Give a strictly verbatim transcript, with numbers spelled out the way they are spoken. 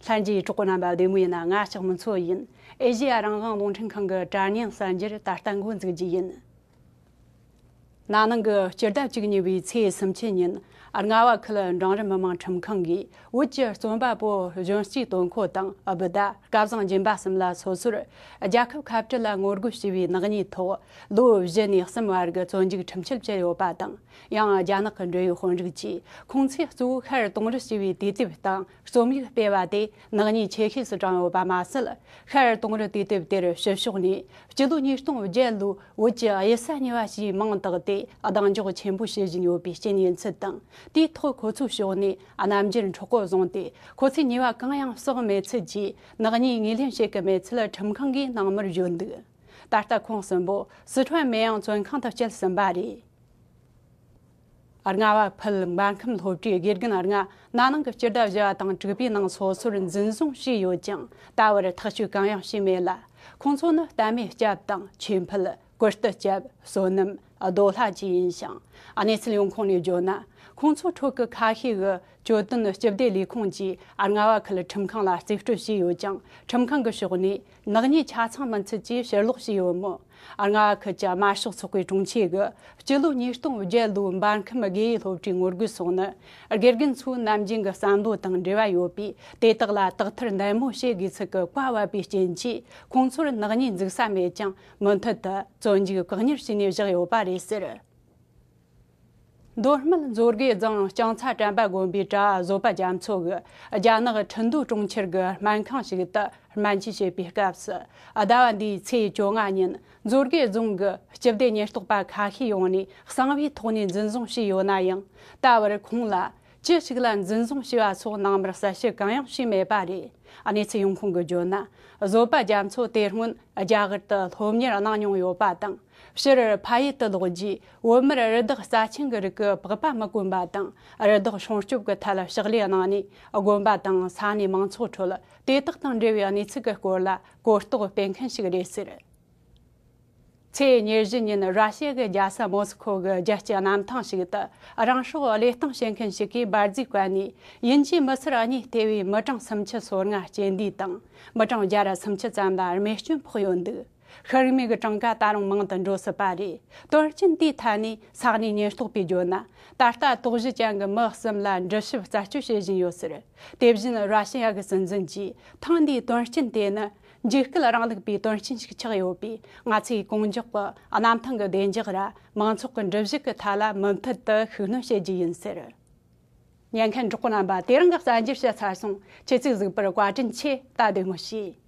ལྷན་རྒྱས་གྲོགས་པོ་རྣམ་པ་བདེ་མོ་ཡིན་ན། ང་ཞག་མི་ཚོ་ཡིན། ཨེ་ཤེ་ཡ་རང་དབང་རླུང་འཕྲིན་ཁང་གི་དྲ་བརྙན་གསར་འགྱུར་ད་ལྟ་འགོ་འཛུགས་རྒྱུ་ཡིན། ན་ནིང་གི་སྤྱི་ཟླ་བཅུ་གཉིས་པའི་ཚེས་སུམ་ཅུ་ཉིན། རྔ་བ་ཁུལ་འབྲིང་རིམ་མི་དམངས་ཁྲིམས་ཁང་གིས་བོད་ཀྱི་རྩོམ་པ་པོ་གཞོན་སྐྱེས་དོན་ཁོ་དང་བུ་ཟླ་སྐལ་བཟང་སྦྱིན་པ་གསུམ་ལ་སོ་སོར་རྒྱལ་ཁབ་ཁ་བྲལ་ལ་ངོ་རྒོལ་བྱས་པའི་ནག་ཉེས་ཐོག་ལོ་བཞི་ནས་གསུམ་བར་གྱི་བཙོན་འཇུག་ཁྲིམས་ཆད་བཅད་ཡོད་པ་དང་། ཡང་རྒྱ་ནག་གི་འབྲེལ་ཡོད་དཔོན་རིགས་ཀྱིས་ཁོང་ཚོས་གཙོ་བོ་ཤར་དུང་རི་ཞེས་པའི་དུས་དེབ་སྟེང་རྩོམ་ཡིག་སྤེལ་བ་དེ་ནག་ཉེས་ཆེ་ཤོས་སུ་བགྲངས་ཡོད་པ་མ་ཟད། ཤར་དུང་རི་དུས་དེབ་དེར་ཕྱི་ཕྱོགས་ནས་སྤྱི་ལོ་ཉིས་སྟོང་བརྒྱད་ལོའི་བོད་ཀྱི་གཡུལ་ས་གཉིས་པ་ཞེས་མིང་བཏགས་ཏེ་གདེང་འཇོག་ཆེན་པོ་བྱེད་བཞིན་ཡོད་པའི་རྐྱེན་ཡིན་ཚུལ་དང་། དེའི་ཐོག་ཁོ་ཚོའི་ཕྱོགས་ནས་རྣམ་འགྱུར་འཁྲུག་པོ་བཟུང་སྟེ། ཁོ་ཚོས་ཉེས་པ་གང་ཡང་བསགས་མེད་ཚུལ་གྱིས་ནག་ཉེས་ངོས་ལེན་བྱེད་ཀྱི་མེད་ཚུལ་ཁྲིམས་ཁང་གིས་གནང་མུར་བརྗོད་འདུག། ད་ལྟ་ཁོང་གསུམ་པོ་སི་ཁྲོན་མེ་ཡང་བཙོན་ཁང་དུ་བསྐྱལ་ཟིན་པ་རེད། རྔ་བ་ཕུལ་འབར་ཁམས་སློབ་གྲྭའི་དགེ་རྒན་ལྔ་ན་ནིང་གི་སྤྱི་ཟླ་བཞི་པ་དང་དྲུག་པའི་ནང་སོ་སོར་འཛིན་བཟུང་བྱས་ཡོད་ཀྱང་། ད་བར་ཐག་གཅོད་གང་ཡང་བྱས་མེད་ལ། ཁོང་ཚོ་ནི་གཏའ་མའི་སྐྱབས་དང་ཆོས་འཕེལ། ཀུར་སྟི་སྐྱབས། བསོད་ནམས། རྡོ་ལྷ་བཅས་ཡིན་ཞིང་། གནས་ཚུལ་ཡོང་ཁུངས་ནས་བརྗོད་ན། ཁོང་ཚོའི་ཁྲོད་ཀྱི་ཁ་ཤས་ཀྱིས་གྱོད་དོན་སྤྱི་བདེ་ལས་ཁུངས་ཀྱིས་རྔ་བ་ཁུལ་ཁྲིམས་ཁང་ལ་རྩིས་སྤྲོད་བྱས་ཡོད་ཀྱང་། ཁྲིམས་ཁང་གི་ཕྱོགས་ནས་ནག་ཉེས་ཆ་ཚང་མིན་ཚུལ་གྱིས་ཕྱིར་ལོག་བྱས་ཡོད་མོད། རྔ་བ་ཁུལ་གྱི་དམར་ཤོག་ཚོགས་པའི་དྲུང་ཆེ་གིས་སྤྱི་ལོ་ཉིས་སྟོང་བརྒྱད་ལོའི་འབར་ཁམས་དགེ་འོས་སློབ་གྲྭའི་ངོ་རྒོལ་སོགས་ནི། དགེ་རྒན་ཚོའི་ནམ་རྒྱུན་གྱི་བསམ་བློ་དང་འབྲེལ་བ་ཡོད་པས། དེ་དག་ལ་དག་ཐེར་ནན་མོ་བྱེད་དགོས་ཚུལ་གྱི་བཀའ་ཕབ་པའི་རྐྱེན་གྱིས། ཁོང་ཚོར་ནག་ཉེས་འཛུགས་ས་མེད་ཀྱང་། མུ་མཐུད་དུ་བཙོན་འཇུག་བཀག་ཉར་བྱས་ནས་བཞག་ཡོད་པ་རེད་ཟེར། མདོ་སྨད་མཛོད་དགེ་རྫོང་ལྕང་ཚ་དྲན་པ་དགོན་པའི་གྲྭ་བ་བཟོད་པ་རྒྱ་མཚོ་གིས་རྒྱ་ནག་ཁྲིན་ཏུའུ་གྲོང་ཁྱེར་གྱི་སྨན་ཁང་ཞིག་ཏུ་སྨན་བཅོས་བྱེད་པའི་སྐབས་སུ། ཟླ་བ་འདིའི་ཚེས་བཅོ་ལྔ་ཉིན་མཛོད་དགེ་རྫོང་གི་སྤྱི་བདེ་ཉེན་རྟོག་པ་ཁ་ཤས་ཡོང་ནས་གསང་བའི་ཐོག་ནས་འཛིན་བཟུང་བྱས་ཡོད་ན་ཡང་། ད་བར་ཁོང་ལ་ཅི་ཞིག་ལ་འཛིན་བཟུང་བྱས་པ་སོགས་ནང་མར་གསལ་བཤད་གང་ཡང་བྱས་མེད་པ་རེད། གནས་ཚུལ་ཡོང་ཁུངས་ཀྱིས་བརྗོད་ན། བཟོད་པ་རྒྱ་མཚོ་དེ་སྔོན་རྒྱ་གར་དུ་སློབ་གཉེར་གནང་མྱོང་ཡོད་པ་དང་། ཕྱིར་ཕ་ཡུལ་དུ་ལོག་རྗེས། བོད་མིར་རི་དྭགས་རྩ་ཆེན་གྱི་རིགས་ཀྱི་པགས་པ་མི་གོན་པ་དང་། རི་དྭགས་སྲུང་སྐྱོབ་ཀྱི་ཐད་ཕྱག་ལས་གནང་ནས། དགོན་པ་དང་ས་གནས་མང་ཚོགས་ཁྲོད་དེ་དག་དང་འབྲེལ་བའི་གནས་ཚུལ་གྱི་སྐོར་ལ་གོ་རྟོགས་སྤེལ་མཁན་ཞིག་རེད་ཟེར། ཚེས་ཉེར་བཞི་ཉིན་ར་ཤི་ཡ་གི་རྒྱལ་ས་མོ་སི་ཁོ་གི་རྒྱལ་སྤྱིའི་གནམ་ཐང་ཞིག་ཏུ། རང་སྲོག་བློས་གཏོང་བྱེད་མཁན་ཞིག་གིས་འབར་རྫས་བཀལ་ནས། དབྱིན་ཇིའི་མི་སེར་གཉིས་ཐེ་བའི་མི་གྲངས་སུམ་ཅུ་སོ་ལྔ་རྐྱེན་འདས་དང་། མི་གྲངས་བརྒྱ་ར་སུམ་ཅུ་ཙམ་ལ་རྨས་སྐྱོན་ཕོག་ཡོད་འདུག། ཤི་རྨས་ཀྱི་གྲངས་ཀ་ད་རུང་མང་དུ་འགྲོ་སྲིད་པ་རེད། དོན་རྐྱེན་དེའི་ཐད་ནས་ས་གནས་ཉེན་རྟོག་པས་བརྗོད་ན། ད་ལྟ་དོགས་གཞི་ཅན་གྱི་མི་གསུམ་ལ་འདྲི་ཞིབ་རྩད་གཅོད་བྱེད་བཞིན་ཡོད་ཟེར། དེ་བཞིན་ར་ཤི་ཡ་གི་སྲིད་འཛིན་གྱིས། ཐེངས་འདིའི་དོན་རྐྱེན་དེ་ནི་འཇིགས་སྐུལ་རིང་ལུགས་པའི་དོན་རྐྱེན་ཞིག་ཆགས་ཡོད་པས། ང་ཚོས་གང་མགྱོགས་ཀྱི་གནམ་ཐང་གི་བདེ་འཇགས་ར་མང་ཚོགས་ཀྱི་འགྲུལ་བཞུད་ཀྱི་ཐད་ལ་མུ་མཐུད་དུ་ཤུགས་སྣོན་བྱེད་རྒྱུ་ཡིན་ཟེར། ཉན་མཁན་གྲོགས་པོ་རྣམ་པ། དེ་རིང་གི་གསར་འགྱུར་བཤད་ཚར་སོང་། ཁྱེད་ཚོས་གཟིགས་པར་བཀའ་དྲིན་ཆེ། ད་བདེ་མོ་བྱོས།